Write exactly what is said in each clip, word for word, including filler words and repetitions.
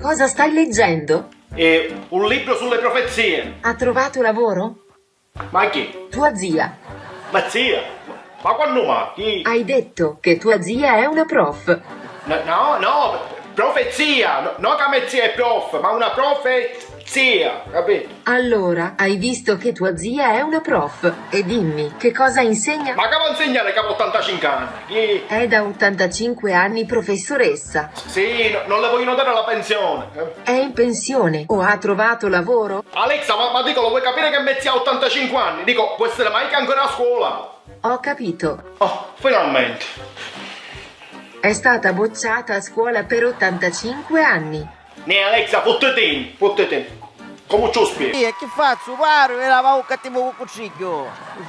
Cosa stai leggendo? È un libro sulle profezie. Ha trovato lavoro? Ma chi? Tua zia. Ma zia? Ma quannu mai? Chi? Hai detto che tua zia è una prof. No, no, no, profezia! No, no ca me zia è prof, ma una profezia, capito? Allora, hai visto che tua zia è una prof. E dimmi, che cosa insegna? Ma ca va a insegnare ca va ottantacinque anni? Chi? È da ottantacinque anni professoressa. Sì, no, non le vogliono dare la pensione. Eh. È in pensione o ha trovato lavoro? Alexa, ma, ma dico, lo vuoi capire che me zia ha ottantacinque anni? Dico, può essere mai che ancora a scuola? Ho capito. Oh, finalmente. È stata bocciata a scuola per ottantacinque anni. Nè, Alexa, fottitini, fottitini. Come ci lo spiego? Sì, e chi fazzu? Paru e la va un cattivu cuccutrigghiu.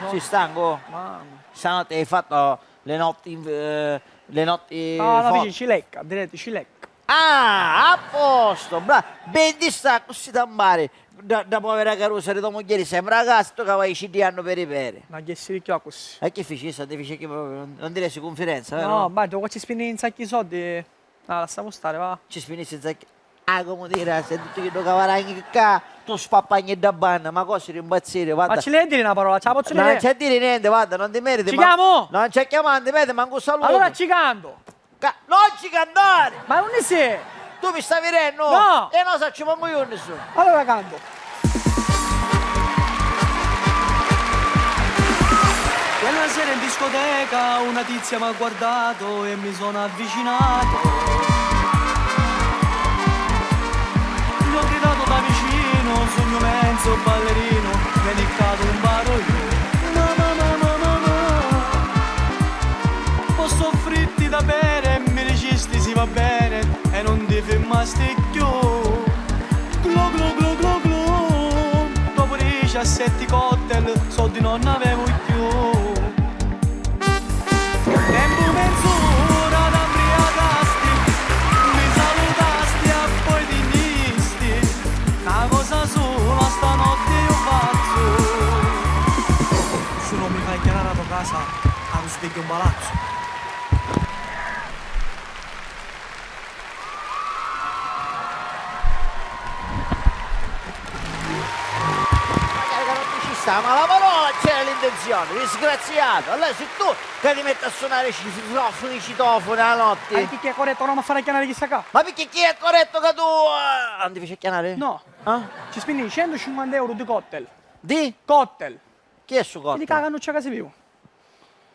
Sì, stanco. Mamma. Stanotte hai fatto le notti, eh, le notti No, no, forti. Dici cilecca, diretti cilecca. Ah, a posto! Bra- Bendi sta così da mare. Da, da povera carusa di tua mugghieri sembra castu ca vai ciddiannu peri peri. Ma chi si chiò così? E chi fici? Issa ti fici chi proprio non, non ti resti cunfidenza, vero? No, ma dopo ci spinni un sacchi soldi. Ah, lassamu stare, va. Ci spinnissi un sacchi. Ah, come dire, se tutto chiddu ca varagni ca tu spappagni da banna, ma cosa impazzire, guarda. Ma ci l'hai a dire una parola, ce la pozzu dire? Non c'è a dire niente, guarda, non ti meriti. Ci chiamo? Non c'è chiamante, vedi, manco un saluto. Allora ci canto. Ca- non ci cantare! Ma unni si? Tu mi stai vidennu? No! E no sacciu mancu io unni su. Allora canto. Quella sera in discoteca una tizia mi ha guardato e mi sono avvicinato. Gli ho gridato da vicino, sogno mezzo ballerino, mi ha niccato un baroglio. Mamma, mamma, mamma. Posso offrirti da bere? Mi dicisti sì, va bene, e non ti fermasti cchiù. Glu, glu, glu, glu, glu. Dopo diciassette cocktail, soldi non avevo più. Tempu menz'ura t'ambriacasti, mi salutasti e poi ti nni jisti. Na cosa sola stanotte io fazzu. Si non mi fai chianare a to casa, a lu svegghiu un palazzu. Magari ca non ti ci sta, ma la parola c'era l'intenzione, disgraziato! Allora si tu ca ti metti a sunare i citofoni, citofoni la notti. Ma picchì è corretto, non mi fare chianare chissa ca? Ma picchì chi è corretto ca tu, eh, non ti fece chianare? No. Ah? Ci spinni centocinquanta euro di cocktail. Di? Cocktail. Chi è stu cocktail? Di ca cannuccia ca si viu.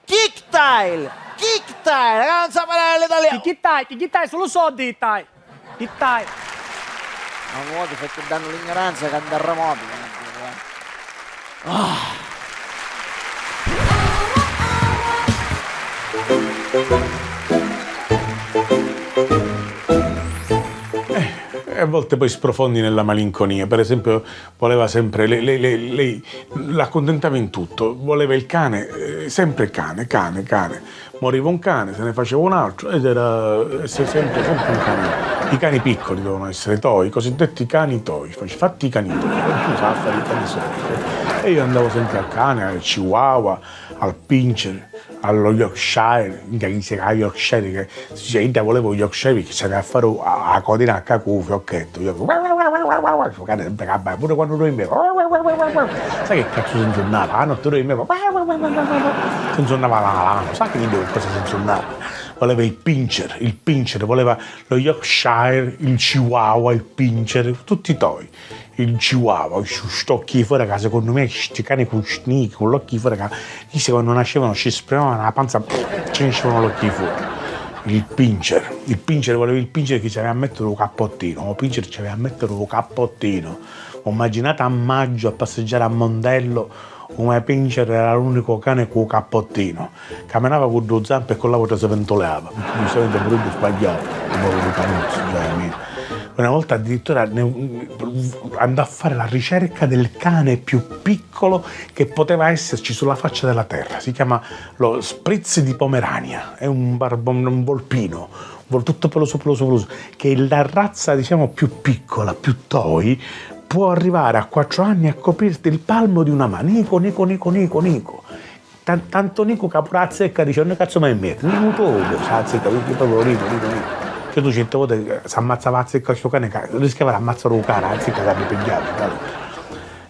Kicktail! Kicktail! Ca non sa parlare l'italiano! Chi, chi tai? Chi, chi tai? Sulu soddi chi tai! Chi tai? Ma vuoi fai più dannu l'ignoranza che un terremoto, ah. Eh, e a volte poi sprofondi nella malinconia. Per esempio, voleva sempre, lei, lei, lei, lei l'accontentava in tutto, voleva il cane, eh, sempre cane, cane, cane. Moriva un cane, se ne faceva un altro ed era, eh, se-, sempre, sempre un cane. I cani piccoli devono essere toi, i cosiddetti cani toi, faci, fatti i cani toi, non si sa fare i cani soli. E io andavo sempre al cane, al chihuahua, al pincher, allo Yorkshire, minchia chi si chiama Yorkshire, che si dice, idda voleva un Yorkshire perché s'aveva a fare a, a codina a cacu, un fiocchetto, io, sto cane sempre che abbaiava, pure quando dormiva, sai che cazzo si inzunnava? La notte dormiva, si inzunnava la, la mano, sai che idda che cosa si inzunnava? Voleva il pincher, il pincher, voleva lo Yorkshire, il chihuahua, il pincher, tutti toi. Il chihuahua, stu, st'occhi di fora ca secondo me sti cani cu sti, cu l'occhi di fora ca, chi quando nascevano ci spremevano la panza, ci ne uscivano l'occhi di fora. Il pincher, il pincher voleva il pincher chi ci aveva a mettere un cappottino, un pincher ci aveva a mettere un cappottino. Immaginate a maggio a passeggiare a Mondello, un pincher era l'unico cane cu cappottino. Caminava cu ddu zampa e cu l'autra si vintuliava, picchì giustamente puru iddu sbagghiava, u poviru canuzzu, gioia mia. Una volta addirittura ne, andò a fare la ricerca del cane più piccolo che poteva esserci sulla faccia della terra. Si chiama lo Spritz di Pomerania, è un barbon-, un volpino, vol-, tutto peloso, peloso, peloso, che è la razza, diciamo, più piccola, più toy, può arrivare a quattro anni a coprirti il palmo di una mano. Nico, nico, nico, nico, nico. Tan-, tanto nicu ca puru a zecca dici, "Unni cazzu m'hai mettere?" Nicu tu, sa zecca, picchì proprio nicu, nicu, nicu. Cioè, tu certe volte s'ammazzava a zicca stu cane, ca rischiava di ammazzare un cane, a zicca che mi pigliava, tal.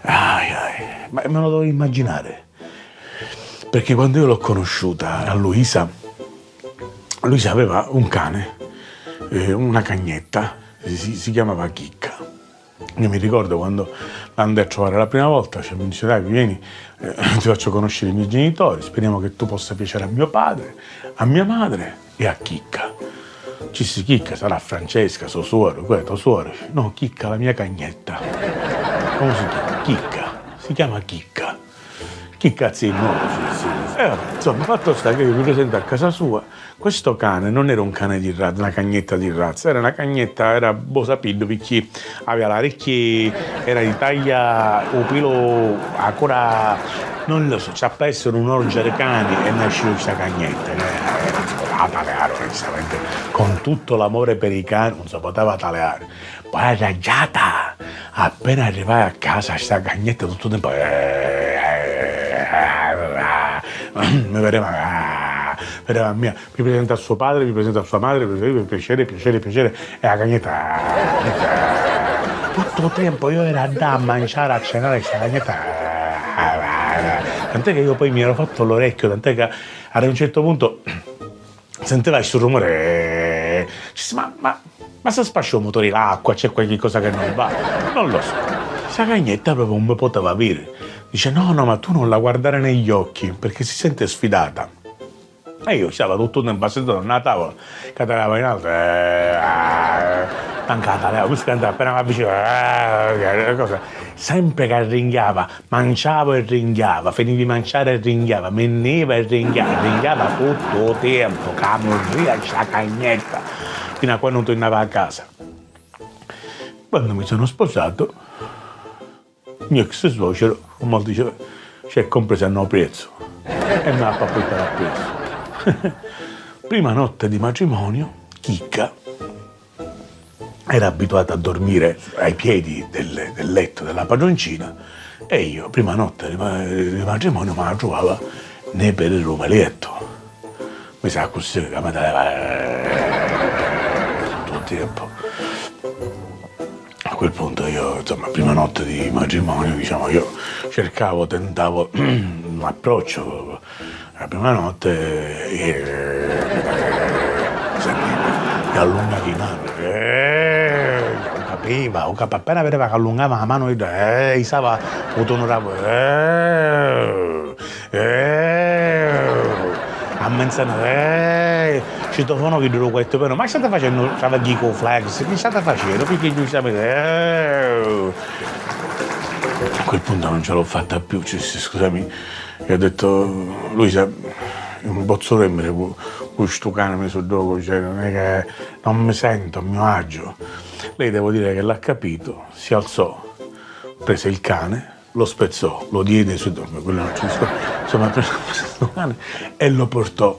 Ai, ai, ma me lo devo immaginare. Perché quando io l'ho conosciuta, a Luisa, Luisa aveva un cane, eh, una cagnetta, si, si chiamava Chicca. Io mi ricordo quando l'andai a trovare la prima volta, cioè, mi dice: "Dai, vieni, eh, ti faccio conoscere i miei genitori, speriamo che tu possa piacere a mio padre, a mia madre e a Chicca." Ci si: "Chicca sarà Francesca, so suoro, quella è tua suora?" Dice: "No, Chicca, la mia cagnetta." "Come si chiama?" "Chicca, si chiama Chicca." "Chi cazzu è nuovo?" Sì, sì, sì. E vabbè, insomma, fatto sta che io mi presento a casa sua. Questo cane non era un cane di razza, una cagnetta di razza, era una cagnetta, era bo sapiddu, picchì aveva l'aricchi, era di taglia, u pilu, ancora, non lo so, ci ha perso un orgia di cani e nasceva sta cagnetta, eh, la talearu, onestamente, con tutto l'amore per i cani, non si poteva taleare. Poi arraggiata, appena arrivai a casa, sta cagnetta tutto il tempo, eh, eh, eh, eh, mi vedeva, eh, vedeva a mia, mi presenta a suo padre, mi presenta a sua madre, mi presenta, piacere, piacere, piacere, e la cagnetta, eh, tutto il tempo io ero andà a mangiare, a cenare, sta cagnetta, eh, eh, eh, tant'è che io poi mi ero fatto l'orecchio, tant'è che ad un certo punto sentiva stu rumore, eh, ci si, ma, ma, ma se spascia u mutore di l'acqua, c'è qualche cosa che non va? Non lo so. Sta cagnetta proprio non mi poteva avere. Dice: "No, no, ma tu non la guardare negli occhi, perché si sente sfidata." E io stavo tutto un tempo asseduto a una tavola, che tagliava in alto, eh, ah, manca la tavola, questo cantava appena mi avvicino, eh, cosa, sempre che arringhiava, manciavo e ringhiava, finivi di manciare e ringhiava, mi nniva e ringhiava, ringhiava tutto u tempo, ca murria sta cagnetta, fino a quando non tornava a casa. Quando mi sono sposato, mio ex suocero, come dice, ci è compreso a no prezzo e mi ha fatto portare appresso. Prima notte di matrimonio, Chicca era abituata a dormire ai piedi del, del letto della padroncina e io, prima notte di, ma- di matrimonio, mi la trovavo nei pedi del letto. Mi sa accussì, che mi dava, eh, tutto il tempo. A quel punto io, insomma, prima notte di matrimonio, diciamo, io cercavo, tentavo un approccio la prima notte, eh, senti, mi allunga di mano, eh, lo capiva, lo cap- appena vedeva che allungava la mano, eh, stava, lo onoravo, eh, eh, a menzanotte, eh, citofono che duro questo, però, ma state facendo, stava dico flex, che state facendo? Perché giustamente, eh, a quel punto non ce l'ho fatta più, cioè, scusami, gli ho detto: "Luisa, io non posso dormire con sto cane, mi so dopo, cioè, non è che non mi sento a mio agio." Lei, devo dire che l'ha capito, si alzò, prese il cane, lo spezzò, lo diede ai suoi, quello non ci insomma, prese sto cane e lo portò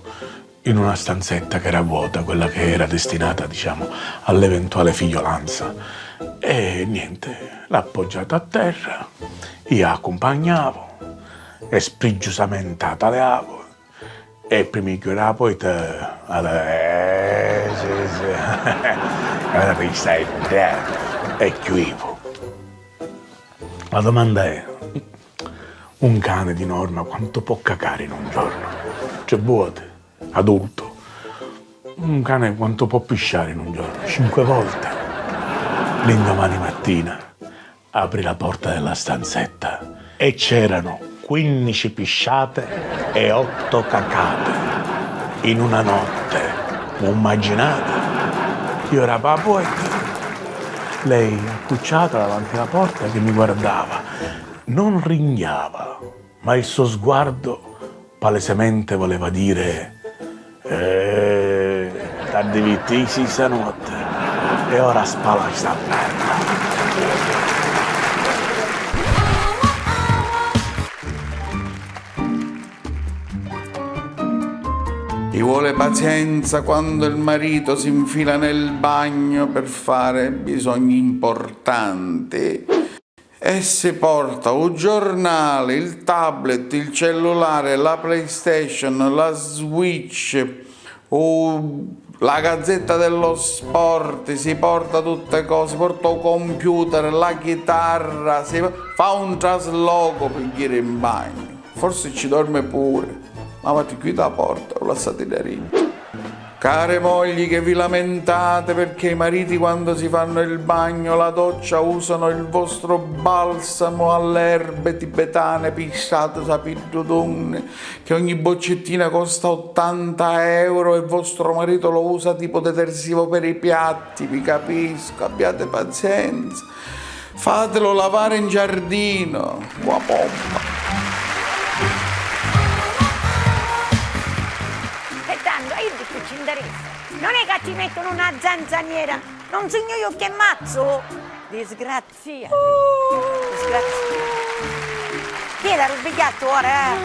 in una stanzetta che era vuota, quella che era destinata, diciamo, all'eventuale figliolanza. E niente, l'ha appoggiata a terra, io accumpagnavo e spiggiusamente la taleavo e prima di chiudere la porta, eh, sì, sì. Allora mi stai dentro e chiudivo. La domanda è, un cane di norma quanto può cacare in un giorno? Tre volte, adulto. Un cane quanto può pisciare in un giorno? Cinque volte. L'indomani mattina aprì la porta della stanzetta e c'erano quindici pisciate e otto cacate in una notte. Immaginate? Io ero a porta, lei accucciata davanti alla porta che mi guardava. Non ringhiava, ma il suo sguardo palesemente voleva dire: "Eh, t'addivittisi stanotte, e ora spala sta merda." Ci vuole pazienza quando il marito si infila nel bagno per fare bisogni importanti. E si porta u giornali, il tablet, il cellulare, la PlayStation, la Switch, u, La gazzetta dello sport, si porta tutte cose, si porta u computer, la chitarra, si fa un trasloco pi jiri in bagnu. Forse ci dorme pure, ma avati chiusa a porta, u lassati dda dintra. Care mogli che vi lamentate perché i mariti quando si fanno il bagno, la doccia usano il vostro balsamo alle erbe tibetane pisciate sapiddu dunni, che ogni boccettina costa ottanta euro e vostro marito lo usa tipo detersivo per i piatti, vi capisco, abbiate pazienza. Fatelo lavare in giardino, cu a pompa. E tanto, e chi ci interessa? Non è che ti mettono una zanzaniera, non sugnu io che mazzo? Disgraziato. Disgraziato. Chi è, t'ha risvegliato ora? Ah,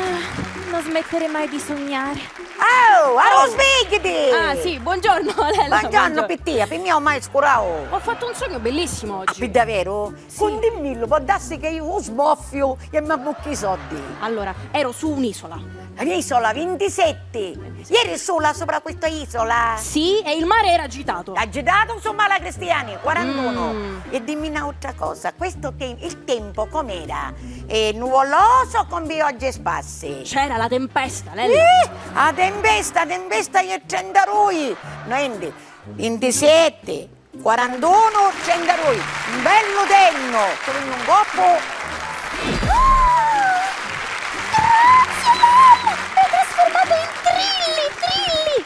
non smettere mai di sognare. Oh, allora svegliati! Ah, sì, buongiorno, Lella, buongiorno, buongiorno. Pittia, per me ormai è scurau. Ho fatto un sogno bellissimo oggi. Ah, per davvero? Sì. Contimmillu, può darsi che io sboffiu e mi ammucchi i soldi. Allora, ero su un'isola. Un'isola, vintisette. Ieri sola sopra questa isola? Sì, e il mare era agitato. Agitato, insomma, la cristiani, quarantuno. Mm. E dimmi un'altra cosa, questo te- il tempo com'era? È nuvoloso o con piogge sparse? C'era la tempesta, Lella. Eh, la tempesta, tempesta e trentarui. Niente, vintisette, quarantuno, trentarui. Un bello tenno, con un coppo. Ah! Grazie, Lella! Mi hai trasformato in trilli, trilli!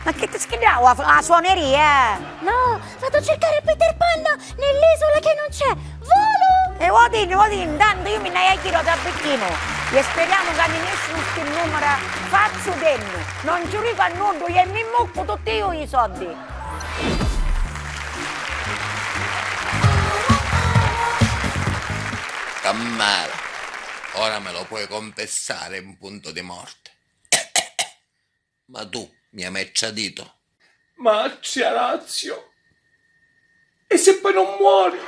Ma che ti schidava la, la suoneria? No, vado a cercare Peter Pan nell'isola che non c'è. Volo! E vuoi dire, vuoi dire, intanto io mi ne giro da vicino e speriamo che nessuno sti numera fazzu tenno. Non ci dico a nulla e mi mucco tutti io i soldi. Cammara, ora me lo puoi confessare in punto di morte. Ma tu mi hai mai tradito. Ma zia Razio, e se poi non muori?